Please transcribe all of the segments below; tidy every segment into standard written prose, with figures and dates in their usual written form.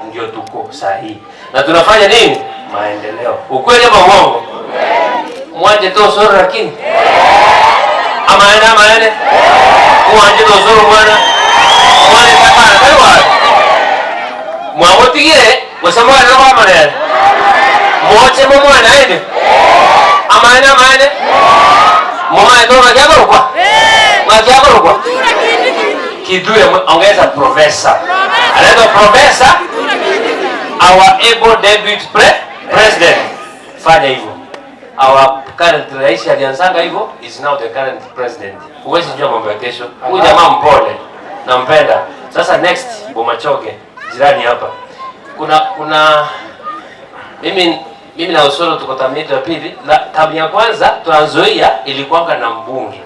Ndio tuko sahihi na tunafanya nini? Maendeleo. Ukweli ama uongo? Mwanje to soro lakini amaene amaene mwanje to soro mwana mwana takana kaiwa mwamutigire gusema mwana kwa manene moche mo mwana ende amaene amaene mwana to magiakorokwa magiakorokwa Kithure, ongeza profesa, anaitwa profesa, our able deputy president. Fanya hivyo. Our current rais alianzanga hivyo, is now the current president. Huwezi jua mambo ya kesho. Huyu jamaa mpole, nampenda. Sasa next, Bomachoge jirani hapa. Kuna mimi na Osoro tuko term yetu ya pili. Na term ya kwanza Trans Nzoia ilikuwanga na mbunge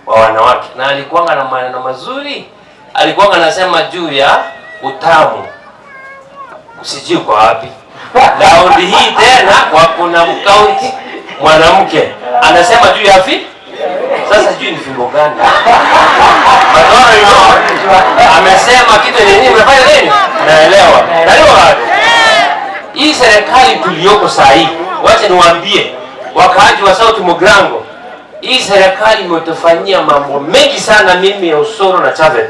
wa wanawake na alikuwanga na maneno mazuri, alikuwanga anasema juu ya utamu, sijui kwa wapi. Raundi hii tena kwa kuna mkaunti mwanamke anasema juu ya fi sasa, sijui ni fimbo gani. But all in all, amesema kitu yenye nyinyi mnafanya nini? Naelewa. Naelewa. Hii serikali tuliyoko saa hii, wacha niwaambie wakaaji wa South Mugirango, hii serikali imetufanyia mambo mengi sana, mimi ya Osoro na Chavet.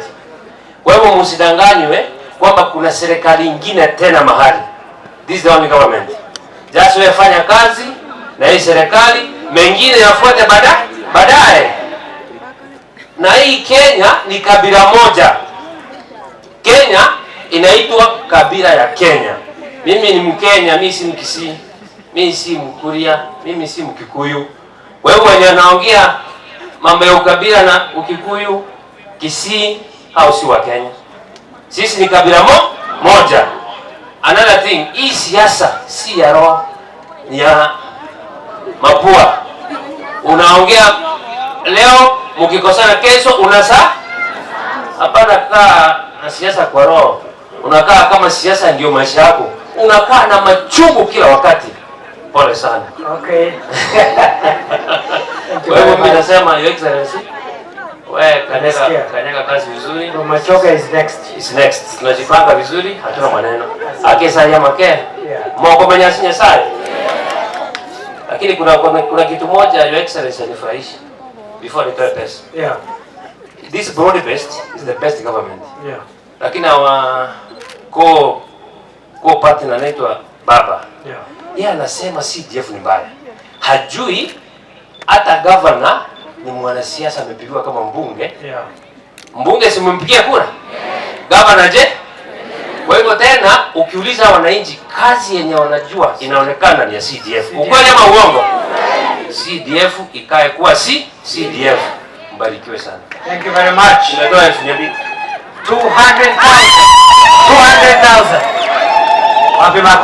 Kwa hivyo msidanganywe kwamba kuna serikali ingine tena mahali. This is the only government. Just wewe fanya kazi na hii serikali, mengine yafuate baadaye. Na hii Kenya ni kabila moja. Kenya inaitwa kabila ya Kenya. Mimi ni Mkenya, mimi si Mkisii, mimi si Mkuria, mimi si Mkikuyu. Wewe mwenye anaongea mambo ya ukabila na Ukikuyu, Kisii, au si wa Kenya. Sisi ni kabila moja. Another thing, hii siasa si ya roho, ni ya mapua. Unaongea leo, mkikosana kesho unasa. Hapana, kaa na siasa kwa roho. Unakaa kama siasa ndio maisha yako, unakaa na machungu kila wakati. Pole sana. Okay. Thank you Kwa hivyo very mimi much. Nasema, Your Excellency, we kanyaga, Nasikia. Kanyaga kazi vizuri. Bomachoge is next. Is next. Tunajipanga vizuri, hatuna maneno. Akesaria make Yeah. moko manyasi Nyasaye. Lakini kuna kitu moja, Your Excellency, anifurahishi before nitoe pesa. This broad based is the best government. Lakini our co partner anaitwa Baba. Yeye anasema CDF ni mbaya. Hajui hata governor ni mwanasiasa amepigiwa kama mbunge. Mbunge si mmempigia kura? Governor je? Kwa hivyo tena ukiuliza wananchi, kazi yenye wanajua inaonekana ni ya CDF. Ukweli ama uongo? CDF ikae kuwa si CDF. Mbarikiwe sana. Thank you very much. Nimetoa 200,000. 200,000. 200,000. Wapi makofi?